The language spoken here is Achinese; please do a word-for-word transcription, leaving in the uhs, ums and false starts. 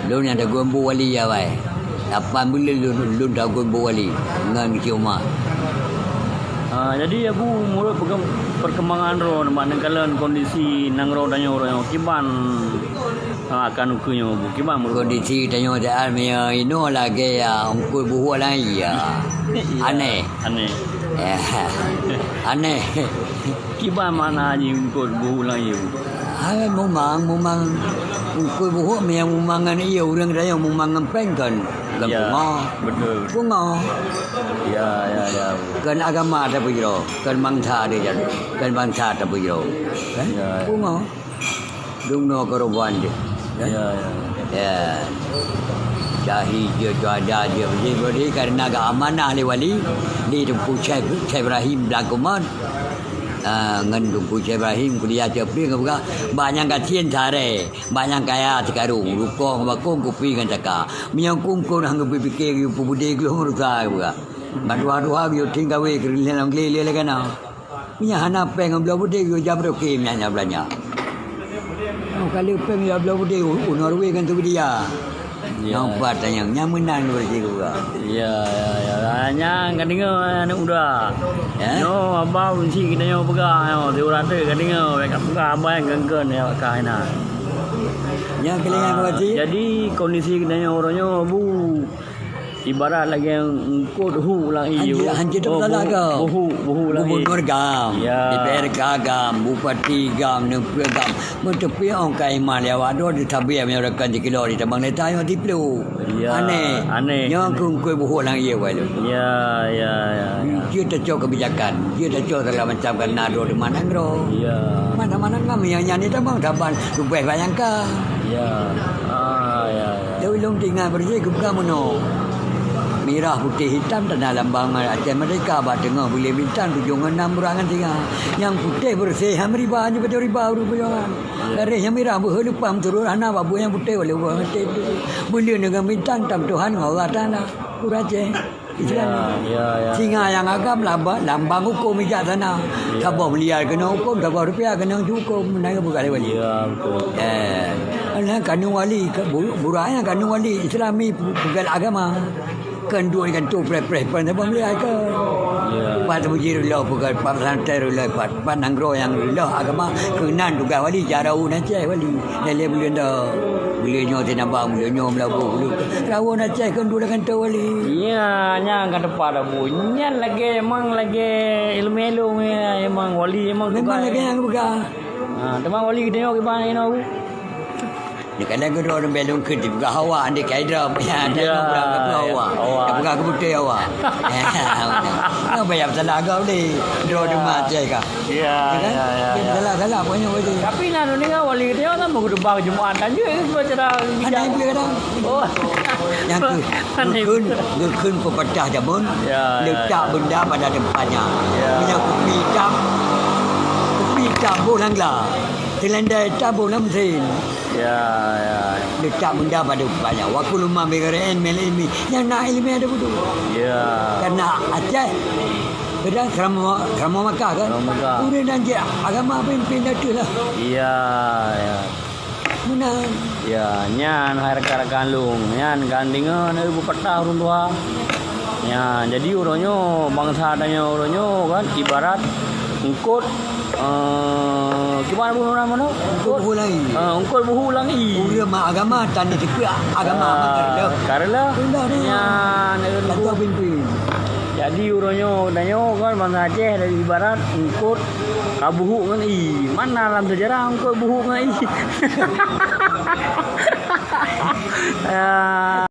Lôn nyang tagun bu wali awai. Lapan buleuen lôn, lôn tagun bu wali ngon si Uma. Ah, jadi Abu, meunurot perkem-, perkembangan droe nibak neukalon kondisi nanggroe tanyoe uroe nyoe, kiban, ah, akan ukeue nyoe, Abu? Kiban meunurot? Kondisi tanyoe saat meunyoe inoe lagèe, ah, eungkôt buhok lam ie, ah. Iya. Aneh. Aneh. Ya. Aneh. Kiban makna jih eungkôt buhok lam ie, Abu? Hai, mumang, mumang. Eungkôt buhok meunyoe mumang ngon ie, ureueng tanyoe mumang ngon péng kon, kon Ya, pungo. Betul. Pungo. Ya, ya, ya. Kon agama tapeujroe, kon bansa tapeujroe, kon bansa tapeujroe. Kan? Ya, ya. Pungo. Dum noe keureubeuen jih. Kan? Ya, ya. Ya. Syahid jih, syuhada jih. Jadi, jadi karena geuamanah lé wali, di Teungku Syekh, Syekh Ibrahim Blang Kumon. Ah, ngon Teungku Syekh Ibrahim kuliah Ceuprieng geupeugah, "Bak nyang gasien saré, bak nyang kaya sikarong, rukong, bakong, kupi ngon caka. Meunyoe kungkon hana geupike, geupeubeudé gleh rusa," geupeugah. "Bak tuha-tuha geuyue ting kawé keu lheueh lam glé lé lagèe na. Meunyoe hana péng ngon bloe beudé, geuyue jam roké meunyoe hana beulanja." Oh, ka lheueh péng ya bloe beudé, u-, u Norway ngon Swedia. Ya. Nyang pat tanyong, nyang meunan beureuti geupeugah. Ya, ya, ya. Nyan ka deungoe aneuk muda. Ya? Nyoe haba ureueng chik geutanyoe peugah, nyoe, siuroe teuk ka deungoe, ka peugah haba nyang kön-kön, ya, ka inan. Nyang keulingan Ah, berarti? Jadi kondisi geutanyoe uroe nyoe, Bu, ibarat lagèe eungkôt hu lam ie, Hanjeuet, Bu. Hanjeuet Oh, teupeutala bu-, kau. Buhu, buhu lam ie. Gubernur GAM, Ya. D P R GAM, Bupati GAM, Neupeu GAM. Meuteupeue ong ka iman lé awak droe, di tabé meunyoe rakan jikilo di tabang leta nyoe tiplu. Ya, Aneh. aneh, Nyoe aneh. keu eungkôt buhok lam ie wai lôn. Ya, ya, ya, ya. Jeuet tacok kebijakan, jeuet tacok segala macam karena droe di mana nanggroe. Ya. Mana-mana ngam nyang nyan di tabang saban leubeh bayangkan. Ya. Ah, ya, ya. Tapi lôn teuingat beureuti geupeugah meunoe. Mirah, putéh, hitam tanda lambang Aceh Merdeka bak teungoh buleuen bintang tujoh ngon nam burak ngon singa. Nyang putéh beureuséh han riba, han jipajoh riba ureueng peujuangan. Ya. Garéh nyang mirah beuhe leupah meuturot hana bak buet nyang putéh walau buet maté. Buleuen deungon bintang tam Tuhan ngon Allah Taala. Ureueng Aceh. Islam. Ya, ya, ya. Singa nyang agam lamba-, lambang huköm bijaksana. Ya. Saboh miliar keunong huköm, saboh rupiah keunong huköm. Meunan geupeugah lé wali. Ya, betul. Eh, nyan kanun wali, ke-, bu-, burak nyan kanun wali Islami pu-, peugah agama. Kön duek di kantô preh-preh, pan saboh miliar kön. Ya. Pat teumeuji reuloh peugah, pat pesantren reuloh, pat, pat nanggroe nyang reuloh agama, keunan tugaih wali, jak rawon Aceh wali. Lhèe-lhèe buleuen dah. Buleuen nyoe Sinabang, buleuen nyoe Meulaboh, buleuen rawon Aceh kön duek di kantô wali. Ya, nyan ka teupah dah, Bu. Nyan lagèe, emang lagèe ileumèe lôn, ya, emang wali, emang Memang tugaih. lagèe nyang geupeugah. Ha, teuma wali geutanyoe kiban inoe, Bu? Kadang keudroe leumbeh lôn kheun dipeugah awak, andai kai droe, ya, Ya, urang ka peugah awak. awak. Ka peugah keubeutôi awak. Ya, betul. Kenapa ya salah agam ni? Droe Ya. di rumah Aceh ka. Ya, Ya kan? ya, ya, Dia ya. salah-salah pokoknya begitu. Tapi na neudeungoe wali geutanyoe kan meukhutubah Jumat, dan jeuet ke acara Ada bijak. yang boleh kadang. Oh. Yang ke, Ada yang geukheun, geukheun pepatah jameun, Ya, ya, letak ya. benda pada tempatnya. Ya. Meunyoe kupi itam, kupi itam boh lam gla. Seulendai itam boh lam mesin. Ya, ya. Letak benda pada tempatnya. Wa kullu ma bi ghairi ilmin ilmi. Nyang na ileumèe ada budu. Ya. Karena Aceh, kadang Seuramoe, Seuramoe Makkah kan? Seuramoe Makkah. Ureueng dan jih agama pimpin ateueh lah. Ya, ya. Meunan. Ya, nyan hai rakan-rakan lôn. Nyan kan deungoe na pepatah ureueng tuha. Ya, jadi uroe nyoe, bansa tanyoe uroe nyoe kan ibarat eungkôt, eh, kiban bunoe na meunoe? Eungkôt buhu lam ie. Eh, eungkôt buhu lam ie. Ureueng mak agama tan dikeue agama Ah, mak kareuloh. kareuloh. Kareuloh ni. Nyan, Tantu ureueng pimpin. Jadi uroe nyoe tanyoe kan bansa Aceh dari ibarat eungkôt ka buhuk ngon ie. Mana lam sejarah eungkôt buhuk ngon ie? Ah.